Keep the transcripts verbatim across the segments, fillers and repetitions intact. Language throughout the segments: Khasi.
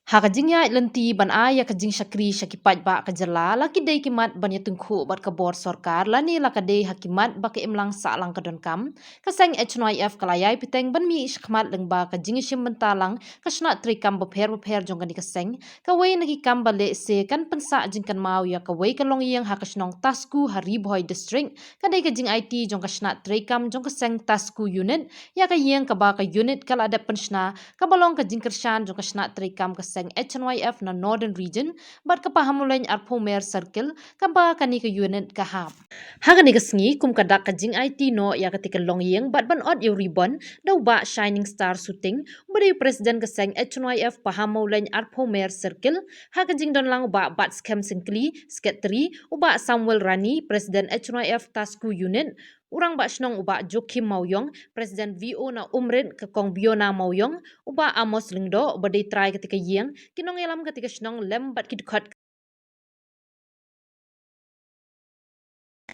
Ha ka jingïaid lynti ban ai ïa ka jingshakri sha ki paidbah ka jylla, la ki dei ki mat ban ïatyngkhuh bad ka bor sorkar lane la ka dei ha ki mat ba ka imlang sahlang ka donkam, ka seng H N Y F ka la ïai bteng ban mih shakhmat lyngba ka jingïashim bynta lang ka shnat treikam bapher bapher jong kane ka seng. Kawei na ki kam ba lehse kan pynsah jingkynmaw ïa kawei ka longïing ha ka shnong Tasku ha Ri Bhoi District, ka dei ka jingaiti jong ka shnat treikam jong ka seng Tasku Unit ïa ka ïing kaba ka unit ka la dep pynshna, kaba long ka jingkyrshan jong ka shnat treikam ka seng H N Y F na Northern Region bad ka Pahamulein Arphew Mer Circle, kaba kane ka unit ka hap. Ha kane ka sngi, kum ka dak ka jingaiti noh ïa kata ka longïing bad ban ot ïa u ribon da u Bah Shining Star Suting, uba dei u President ka seng H N Y F Pahamulein Arphew Mer Circle, ha ka jingdon lang u Bah Batskhem Syngkli, Secretary, u Bah Samuel Rani, President H N Y F Tasku Unit, u Rangbah Shnong u Bah Joachim Mawïong, President V O na Umrit ka Kong Biona Mawïong, u Bah Amos Lyngdoh, uba dei trai kata ka ïing, ki nongïalam kata ka shnong lem bad ki dkhot.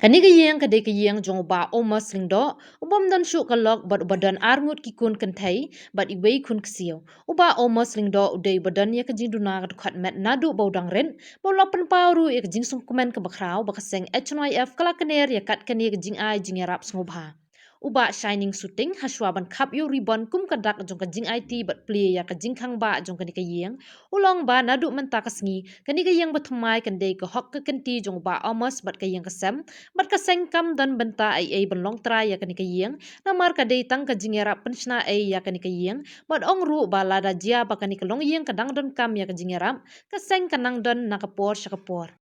Kane ka ïing ka dei ka ïing jong u Bah Amos Lyngdoh, u bym don shuh ka lok bad uba don arngut ki khun kynthei bad iwei khun ksiew. U Bah Amos Lyngdoh u dei uba don ïa ka jingduna ka dkhot met naduh ba u dang rit, ba u la pynpaw ruh ïa ka jingsngewkmen kaba khraw ba ka seng H N Y F ka la kner ïa kat kane ka jingai jingïarap sngewbha. U Bah Shining Suting, ha shuwa ban khap ïa u ribon kum ka dak jong ka jingaiti bad plie ïa ka jingkhang bah jong kane ka ïing, u la ong ba naduh mynta ka sngi, kane ka ïing bathymmai kan dei ka hok ka kynti jong u Bah Amos bad ka ïing ka sem, bad ka seng kam don bynta ei ei ban long trai ïa kane ka ïing, namar ka dei tang ka jingïarap pynshna ei ïa kane ka ïing, bad ong ruh ba lada jia ba kane ka longïing ka dang donkam ïa ka jingïarap, ka seng ka nang don na ka por sha ka por.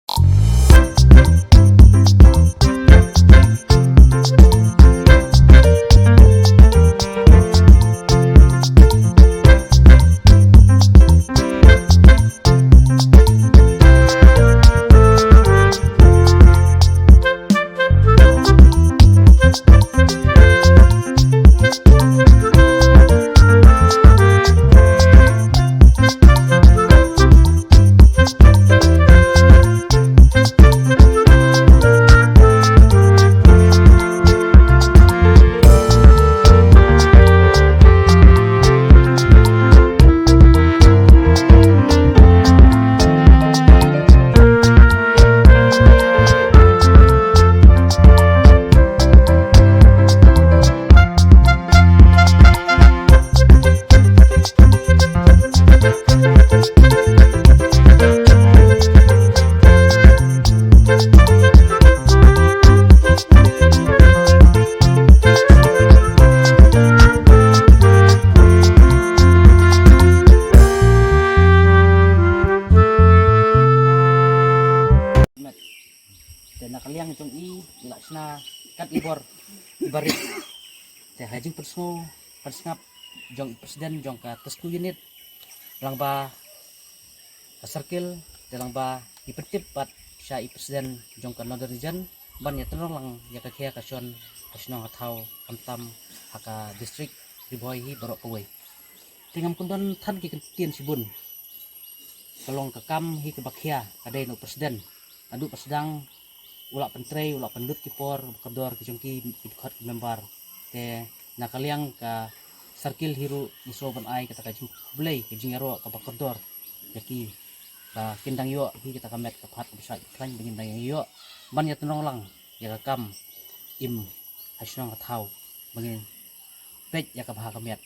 Te na ka liang jong i, i la shna kat i bor i barit. Te ha jingpynsngew pynsngap jong i president jong ka Tasku Unit, lyngba ka circle, te lyngba i pyntip pat sha i president jong ka Northern Region, ban ïa tynrong lang ïa ka khia ka shon ha shnong ha thaw, khamtam ha ka district Ri Bhoi hi baroh kawei. Te ngam kundon than ki kyntien shibun. Ka long ka kam hi kaba khia ka dei na u president. Naduh ba sdang u la pyntrei, u la pynlut ki por ba kordor ki jong ki, ki dkhot ki member. Te na ka liang ka circle hi ruh ngi sngewbha ban ai kata ka jingkhublei, ka jingïaroh kaba kordor ïa ki ba kin dang ïoh hi kata ka met ka phad kaba shait khlaiñ ba ngin dang ïoh ban ïa tynrong lang ïa ka kam im ha shnong ha thaw ba ngin peit ïa ka bha ka miat.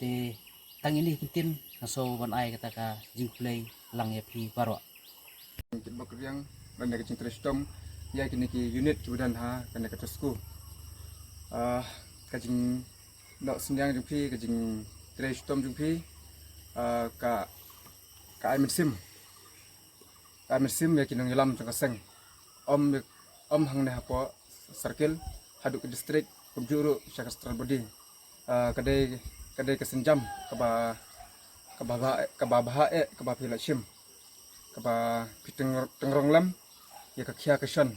Te tang ine ki ktien nga sngewbha ban ai kata ka jingkhublei lang ïa phi baroh. Kitbok riang lane ka jingtrei shitom ïa kine ki unit kiba don ha kane ka Tasku. Ah, ka jingnoh synñiang jong phi, ka jingtrei shitom jong phi, ah, ka, ka ai mynsiem. Ka ai mynsiem ïa ki nongïalam jong ka seng. Ym, ym hangne hapoh circle, haduh ka district, kumjuh ruh sha ka central body. Ah, ka dei, ka dei ka sienjam kaba, kaba bha, kaba bha eh, kaba phi la shim, kaba phi tyngrong, tyngrong lem ïa ka khia ka shon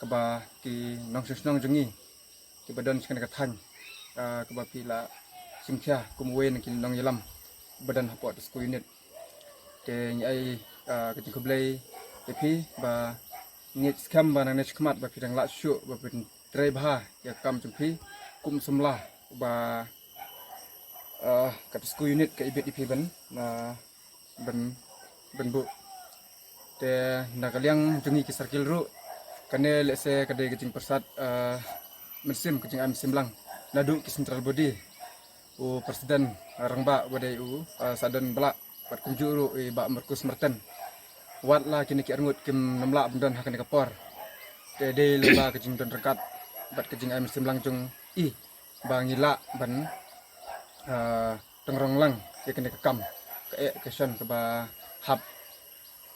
kaba ki nongshong shnong jong ngi kiba don sha kane ka thaiñ, ah, kaba phi la shim khia kum uwei na ki nongïalam ba don hapoh Tasku Unit. Te ngi ai, ah, ka jingkhublei ïa phi ba ngi skhem ba nangne shakhmat ba phi dang lah shuh ba phin trei bha ïa ka kam jong phi kum samla ba, ah, ka Tasku Unit ka ibit ïa phi ban, ah, ban ban buh. Te na ka liang jong ngi ki circle ruh, kane lehse ka dei ka jingpyrsad, eh, mynsiem, ka jingai mynsiem lang naduh ki central body, u president, eh, rangbah ba dei u, eh, Sadon Blah, bad kumjuh ruh i Bah Marcus Martin. Wat la kine ki arngut kim nym lah ban don ha kane ka por, te dei lyngba ka jingdon ryngkat bad ka jingai mynsiem lang jong i ba ngi lah ban, ah, tyngrong lang ïa kane ka kam, ka eh ka shon kaba hap,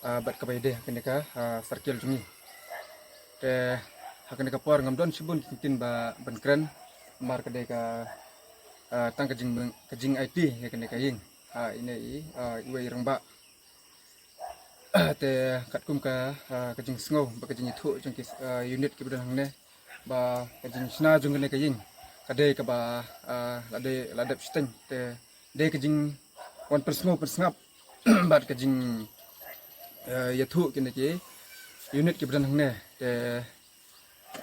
ah, bad kaba ïadei ha kane ka, ah, circle jong ngi. Te ha kane ka por ngam don shibun ki ktien ba ban kren, namar ka dei ka, ah, tang ka jing, ka jingaiti ïa kane ka ïing ha ine i, ah, iwei i rangbah. Te katkum ka, ah, ka jingsngew bad ka jingïathuh jong ki, ah, unit kiba don hangne, ba ka jingshna jong kane ka ïing ka dei kaba, ah, la dei, la dep shiteng, te dei ka jingwan pynsngew pynsngap bad ka jing, eh, ïathuh kine ki unit kiba don hangne. Te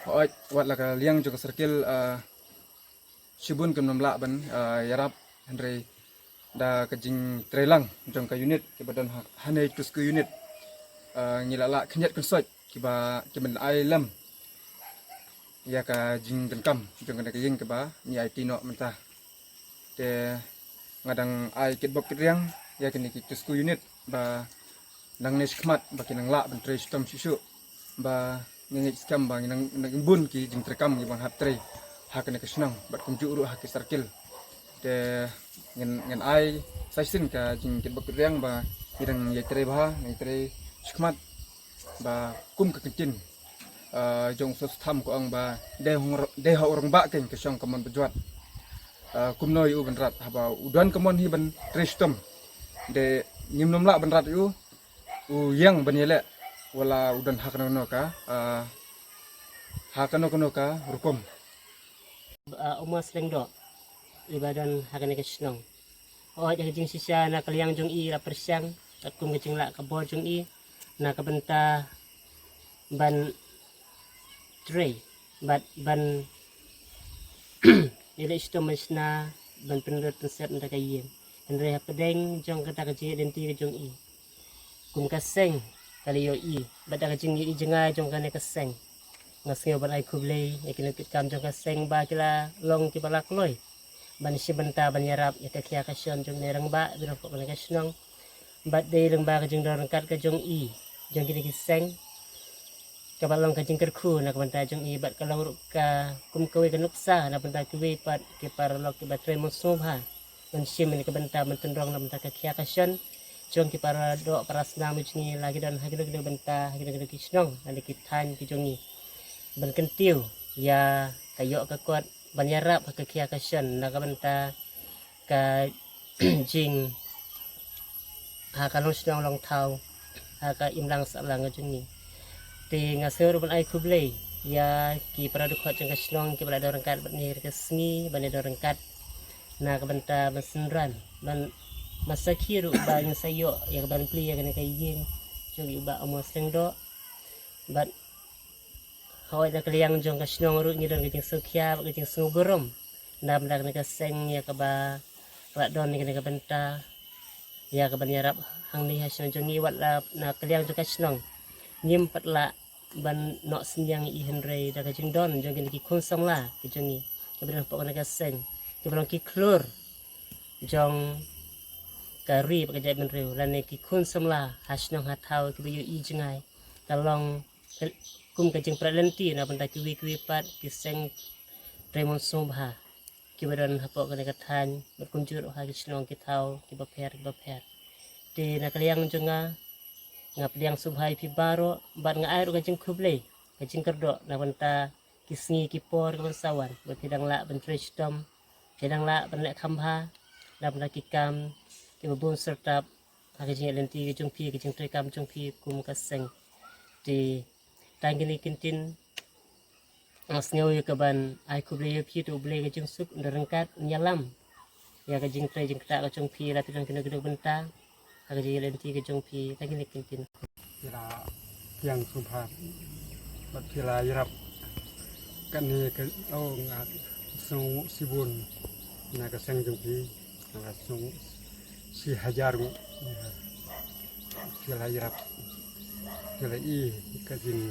hooid, wat la ka liang jong ka circle, ah, shibun kim nym lah ban, ah, ïarap, hynrei da ka jingtrei lang jong ka unit kiba don ha, hangne ïa ki tiew sku unit, ah, ngi la lah khyndiat khynsoit kiba, kiban ai lem ïa ka jingdonkam jong kane ka ïing kaba ngi aiti noh mynta. Te nga dang ai kitbok kitriang ïa kine ki tiew sku unit ba nangne shakhmat ba kin nang lah ban trei shitom shuh shuh, ba ngi ngeit skhem ba ngi nang, nang im bun ki jingtreikam kiban hap trei ha kane ka shnong bad kumjuh ruh ha ki circle. Te ngan, ngan ai sa shisien ka jingkitbok kitriang ba ngi dang ïai trei bha, ngi trei shakhmat ba kum ka ktien, ah, jong u Soso Tham ka ong ba dei hong, dei ha u rangbah keiñ ka shong ka mon ba jwat. Ah, kumno ïa u ban rat haba u don ka mon hi ban trei shitom, te ngim nym lah ban rat ïa u, u ïeng ban ïaleh wat la u don ha kano kano ka, ah, ha kano kano ka rukom. Ah, u Amos Lyngdoh, iba don ha kane ka shnong. Hooid, ha ka jingshisha na ka liang jong i la pyrshang katkum ka jinglah ka bor jong i na ka bynta ban trei bad ban ïaleh shitom ban shna, ban pynlut pynsep na ka ïing. Hynrei hapdeng jong kata ka jingïaid lynti ka jong i, kum ka seng ka la ïohi bad da ka jingïohi jngai jong kane ka seng, nga sngew ban ai khublei ïa ki nongkitkam jong ka seng ba ki la long kiba la kloi ban shim bynta ban ïarap ïa ka khia ka shon jong une u rangbah ba don hapoh kane ka shnong. Bad dei lyngba ka jingdon ryngkat ka jong i, jong kine ki seng, kaba long ka jingkyrkhu na ka bynta jong i bad ka long ruh ka kum kawei ka nuksa na ka bynta kiwei pat ki paralok kiba trei mon sngewbha ban shim ïa ka bynta ban tynrong na ka bynta ka khia ka shon jong ki paradoh parasnam jong ngi, la ki don ha kino kino ki bynta, ha kino kino ki shnong, ha kino ki thaiñ ki jong ngi, ban kyntiew ïa ka ïoh ka kot ban ïarap ha ka khia ka shon na ka bynta ka jing ha ka long shnong long thaw, ha ka imlang sahlang ka jong ngi. Te nga sngew ruh ban ai khublei ïa ki para dkhot jong ka shnong kiba la don ryngkat bad ngi ha ka sngi, ban ïa don ryngkat na ka bynta ban synran, ban, ban sakhi ruh ba ngin sa ïoh ïa ka ban plie ïa kane ka ïing jong i u Bah Amos Lyngdoh. Bad hooid, na ka liang jong ka shnong ruh ngi don ka jingsngewkhia bad ka jingsngewburom na bynta kane ka seng ïa kaba la don ïa kane ka bynta ïa ka ban ïarap hangne ha shnong jong ngi. Wat la na ka liang jong ka shnong ngim pat lah ban noh synñiang ïa i, hynrei da ka jingdon jong kine ki khun samla ki jong ngi kiba don hapoh kane ka seng, kiba long ki khlur jong ka ri bad ka jaitbynriew, lane ki khun samla ha shnong ha thaw kiba ïohi jngai, ka long kum ka jingpyrkhat lynti na bynta kiwei kiwei pat ki seng trei mon sngewbha kiba don hapoh kane ka thaiñ bad kumjuh ruh ha ki shnong ki thaw kiba pher kiba pher. Te na ka liang jong nga, nga pdiang sngewbha ïa phi baroh bad nga ai ruh ka jingkhublei, ka jingkyrdoh na bynta ki sngi ki por kiban sa wan ba phi dang lah ban trei shitom, phi dang lah ban leh kham bha na bynta ki kam kiba bun syrtap ha ka jingïaid lynti ka jong phi, ka jingtrei kam jong phi kum ka seng. Te tang kine ki ktien nga sngew ïa ka ban ai khublei ïa phi, to U Blei ka jingsuk un da ryngkat, un ïalam ïa ka jingtrei jingktah ka jong phi, la phi don kino kino bynta ha ka jingïaid lynti ka jong phi. Tang kine ki ktien. Phi la pdiang sngewbha bad phi la ïarap kane ka, oh, nga sngew shibun na ka seng jong phi. Nga sngew shi hajar nguh. Phi la ïarap, phi la i ka jing,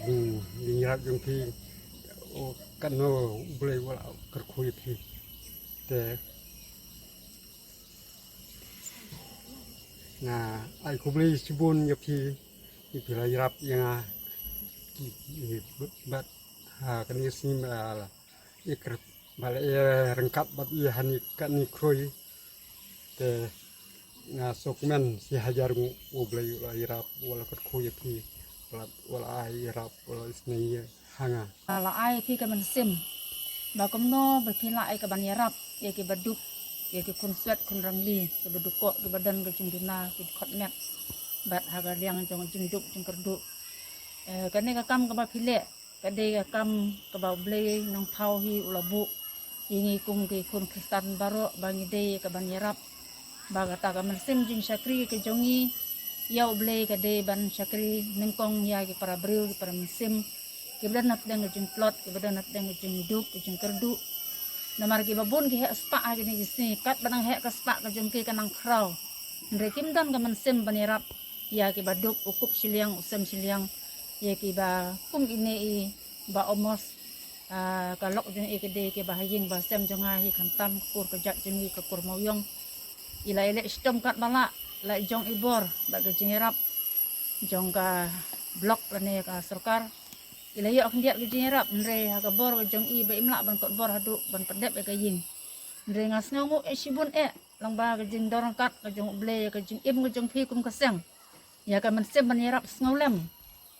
jing, jingïarap jong phi. O, katno U Blei u la kyrkhu ïa phi. Te nga ai khublei shibun ïa phi, ïa phi la ïarap ïa nga. Ki, ki, bad ha kane ka sngi ba la i kyr, ba la i ryngkat bad i ha kane ka khroi. Te nga sngewkmen shi hajar nguh, U Blei u la ïarap, u la kyrkhu ïa phi, u la, u la ai ïarap, u la isynei ïa ha nga. La ai phi ka mynsiem ba kumno ba phi lah ïa ka ban ïarap ïa ki baduk, ïa ki khun swet khun rangli, ki baduk, ki ba don ka jingduna, ki dkhot met bad ha ka liang jong jingduk jingkyrduh. Eh, kane ka kam kaba phi leh ka dei ka kam kaba U Blei Nongthaw hi u la buh ïa ngi kum ki khun Khristan baroh ba ngi dei ka ban ïarap. Ba kata ka mynsiem jingshakri ka jong ngi ïa U Blei ka dei ban shakri nyngkong ïa ki para briew, ki para mynsiem, ki ba don hapdeng ka jingtlot, ki ba don hapdeng ka jingduk, ka jingkyrduh. Namar ki babun ki heh spah ha kine ki sngi, katba nang heh ka spah ka jong ki ka nang khraw. Hynrei kim don ka mynsiem ban ïarap ïa ki baduk, u kup shiliang, u sem shiliang, ïa ki ba kum ine i Bah Amos. Ah, ka lok jong i ka dei ki ba ha ïing ba sem jong nga hi, khamtam ka kur ka jait jong i ka kur Mawïong. I la ïaleh shitom katba lah, la jong i bor bad ka jingïarap jong ka block lane ka sorkar. I la ïoh khyndiat ka jingïarap, hynrei ha ka bor ka jong i ba im lah ban kot bor haduh ban pyndep ïa ka ïing. Hynrei nga sngewnguh eh shibun eh lyngba ka jingdon ryngkat ka jong U Blei ïa ka jingim ka jong phi kum ka seng, ïa ka mynsiem ban ïarap sngewlem.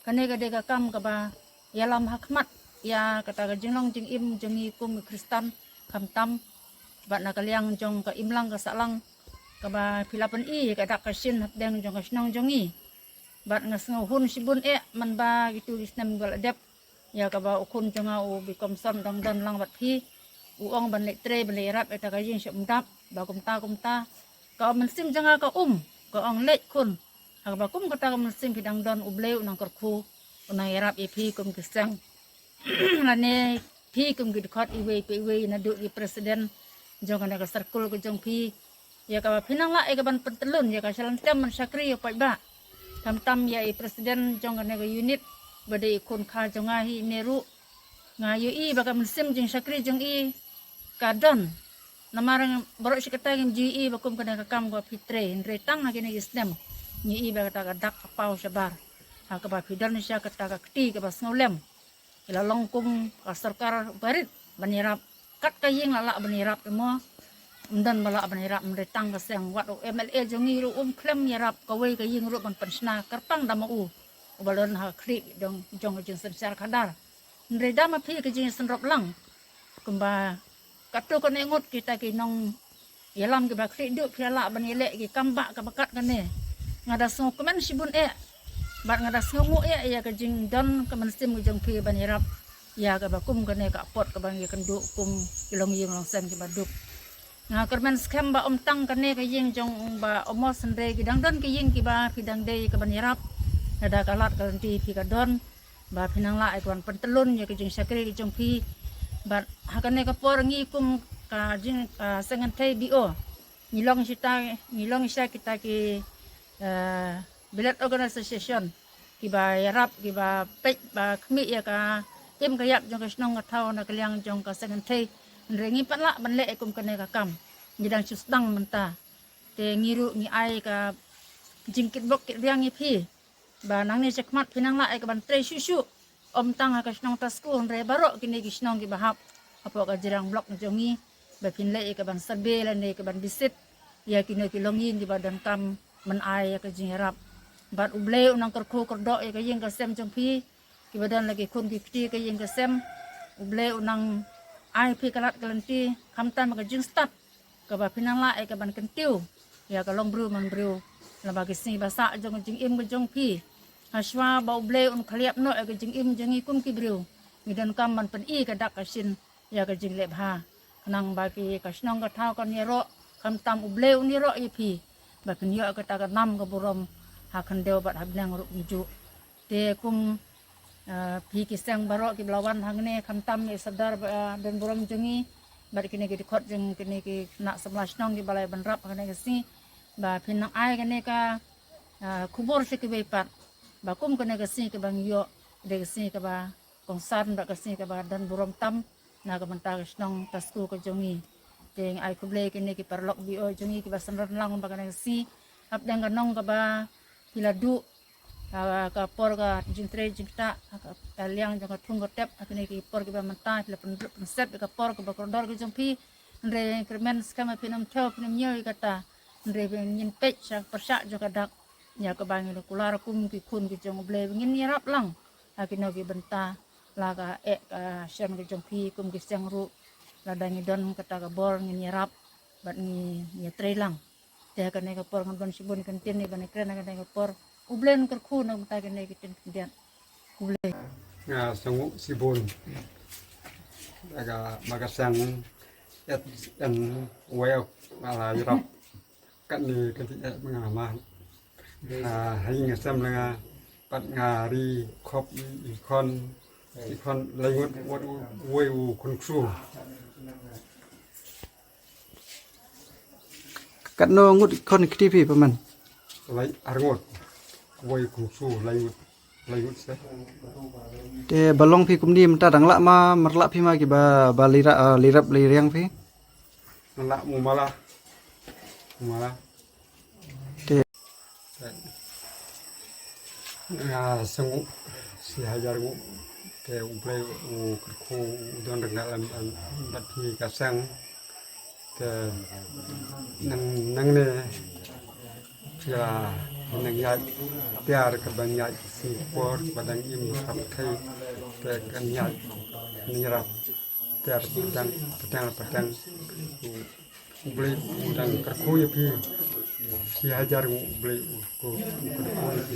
Kane ka dei ka kam kaba ïalam ha khmat ïa kata ka jinglong jingim jong ngi kum ki Khristan, khamtam bad na ka liang jong ka imlang ka sahlang kaba phi la pyni ïa ka dak ka shin hapdeng jong ka shnong jong ngi. Bad nga sngewhun shibun eh man ba kitu ki snem ba la dep, ïa kaba u khun jong nga u Bah Komson dang don lang bad phi, u ong ban leit trei, ban leit ïarap ïa kata ka ïing sha Umdap. Ba kumta kumta ka mynsiem jong nga ka um, ka ong leit khun. Ha kaba kum kata ka mynsiem phi dang don, U Blei u nang kyrkhu, u nang ïarap ïa phi kum ki seng lane phi kum ki dkhot iwei pa iwei, naduh ki president jong kane ka circle ka jong phi, ïa kaba phi nang lah ïa ka ban pyntlun ïa ka shalynter ban shakri ïa u paidbah. Khamtam ïa i president jong kane ka unit ba dei i khun kha jong nga hi ne ruh, nga ïohi ba ka mynsiem jingshakri jong i ka don. Namar baroh shi katta ngim ju ïohi ba kum kane ka kam kaba phi trei, hynrei tang ha kine ki snem ngi ïohi ba kata ka dak ka paw shabar ha kaba phi don sha kata ka kti kaba sngewlem. Ki la long kum ka sorkar barit ban ïarap. Kat ka ïing la lah ban ïarap te mo, ym don ba lah ban ïarap, hynrei tang ka seng. Wat u M L A jong ngi ruh um khlem ïarap kawei ka ïing ruh ban pynshna kyrpang da ma u, uba la don ha ka khlieh jong, jong ka jingsynshar khadar. Hynrei da ma phi ka jingsynrop lang. Kumba katto katne ngut kita ki nongïalam kiba khlieh duh phi la lah ban ïaleh ki kam ba kaba kat kane. Nga da sngewkmen shibun eh bad nga da sngewnguh eh ïa ka jingdon ka mynsiem ka jong phi ban ïarap ïa kaba kum kane ka apot kaba ngi ïakynduh kum ki longïing longsem kiba duk. Nga kyrmen skhem ba ym tang kane ka ïing jong Bah Amos, hynrei ki dang don ki ïing kiba phi dang dei ka ban ïarap. Lada ka lad ka lynti phi ka don ba phi nang lah ïa ka ban pyntlun ïa ka jingshakri ka jong phi. Bad ha kane ka por ngi kum ka jing, ah, Seng Kynthei B O, ngi long shata, ngi long sha kita ki, eh, Billet Organisation kiba ïarap, kiba peit ba khmih ïa ka im ka ïap jong ka shnong ka thaw na ka liang jong ka Seng Kynthei. Hynrei ngim pat lah ban leh ïa kum kane ka kam, ngi dang shu sdang mynta. Te ngi ruh ngi ai ka jingkitbok kitriang ïa phi ba nangne shakhmat phi nang lah ïa ka ban trei shuh shuh, ym tang ha ka shnong Tasku, hynrei baroh kine ki shnong kiba hap hapoh ka Jirang Block jong ngi, ba phin leh ïa ka ban survey lane ka ban visit ïa kino ki longïing kiba donkam ban ai ïa ka jingïarap. Bad U Blei u nang kyrkhu kyrdoh ïa ka ïing ka sem jong phi, kiba don la ki khun ki kti ka ïing ka sem. U Blei u nang ai phi ka lad ka lynti, khamtam ka jingstad kaba phi nang lah ïa ka ban kyntiew ïa ka longbriew manbriew lyngba ki sngi ba sah jong ka jingim ka jong phi. Hashwa ba U Blei un khleh noh ïa ka jingim jong ngi kum ki briew, ngi donkam ban pyni ka dak ka shin ïa ka jingleh bha, khnang ba ki, ka shnong ka thaw kan ïaroh, khamtam U Blei un ïaroh ïa phi, ba phin ïoh kata ka nam ka burom ha khyndew bad ha bneng ruh kumjuh. Te kum, ah, phi ki seng baroh kiba la wan hangne, khamtam ïa i Sordar ba, ah, don burom jong ngi bad kine ki dkhot jong kine ki khynnah samla shnong kiba la ïa ban rap hangne ka sngi. Ba phin nang ai kane ka, ah, khubor sha kiwei pat ba kum kane ka sngi kaba ngi ïoh, dei ka sngi kaba kongsan bad ka sngi kaba don burom tam na ka bynta ka shnong Tasku ka jong ngi. Te ngi ai khublei kine ki paralok B O jong ngi kiba synran lang ba kane ka sngi hapdeng ka nong kaba phi la duh, ah, ka por ka jingtrei jingktah, ka liang jong ka thung ka tep, ha kine ki por kiba mynta phi la pynduh pynset ka por kaba kordor ka jong phi. Hynrei kyrmen skhem ba phin ym thew phin ym ñiew ïa kata. Hynrei ba ngin peit sha ka pyrshah jong ka dak ïa kaba ngi la kular kum ki khun ki jong U Blei ba ngin ïarap lang ha kino ki bynta, la ka eh ka shen ka jong phi kum ki seng ruh, lada ngi don kata ka bor ngin ïarap bad ngi, ngi ïatrei lang. Te kane ka por ngan don shibun ki ktien ban kren ha kane ka por. U Blei un kyrkhu na ka bynta kane ki ktien khyndiat. U Blei. Nga sngewnguh shibun. Daga ma ka seng et en wei ma la ïarap katne ka dei eh ma nga ma. Ah, ha ïing ha sem la nga pat nga ri khop i khon, i khon lai ngut wat u wei u khun ksu. Katno ngut khon kti phi paman? Lai ar ngut. Wei khun ksu lai ngut. Lai ngut se. Te ba long phi kumne mynta dang lah ma marlah phi ma kiba, ba lira, ah, lirap liriang phi? Lah mu mala. Mu mala. Te. Nga sngewnguh shi hajar nguh te U Blei u kyrkhu u don ryngkat lem, lem bad phi ka seng. Te nang, nangne phi la nang ïaid tiar kaban ïaid shi por ba dang im sap thei te kan ïaid nang ïarap tiar pateng pateng pateng. U Blei u dang kyrkhu ïa phi shi hajar nguh, U Blei u kyrkhu ïa phi.